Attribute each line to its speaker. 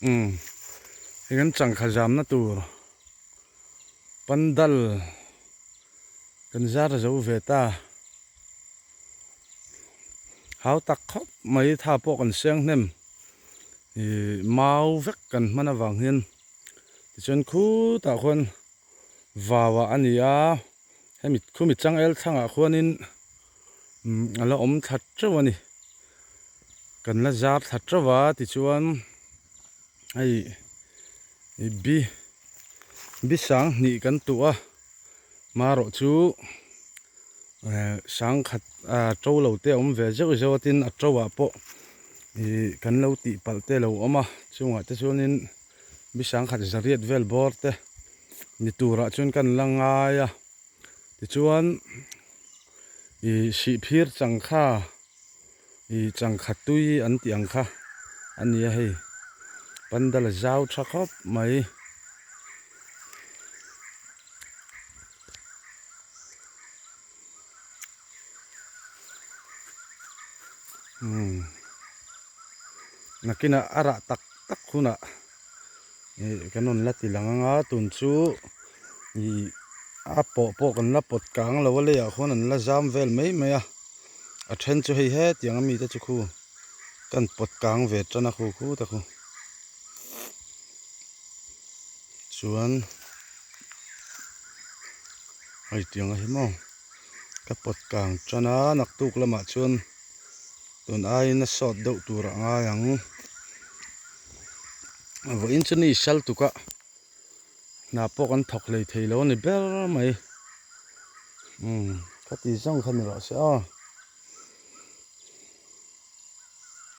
Speaker 1: Umm hei kan changkha zamna tur pandal kan zar zo ve ta hau tak khawp mai tha pawh kan seng hnem ih mau vek kan hman avang hian tichuan khutah khuan vau ah a ni a hemi khumi changel thlangah khuanin a la awm thla teuh a ni kan la zar thla teuh a tichuan hei bi bi sang hnih kan tuh a marawh chu eh sang khat ah to lo te a awm ve zeuh zeuh a tin a to ah pawh ih kan lo tih palh te a lo awm a chungah te chuanin bi sang khat zariat vel bawr te ni turah chuan kan la ngai a tichuan ih sihphir changkha ih changkha tui an tih ang kha a ni a hei pandal a zau tha khawp mai. Umm nakinah a rah tak tak hunah ih kan rawn la ti lang anga tun chu ih a pawh pawh kan la pawt kang lo a leiah khuan an la zam vel mai mai a a then chu hei hetiang ami te chu khu kan pawt kang ve tan a khu khu ta khu chuan hei tiang a hi maw ka pawt kang tan a naktuk lamah chuan. Tun aiin a sawt deuh tur a ngai ang. Vawiin chu ni sal tuk a, hna pawh kan thawk hlei thei lo a ni ber mai. Umm khati zawng kha ni rawh se aw.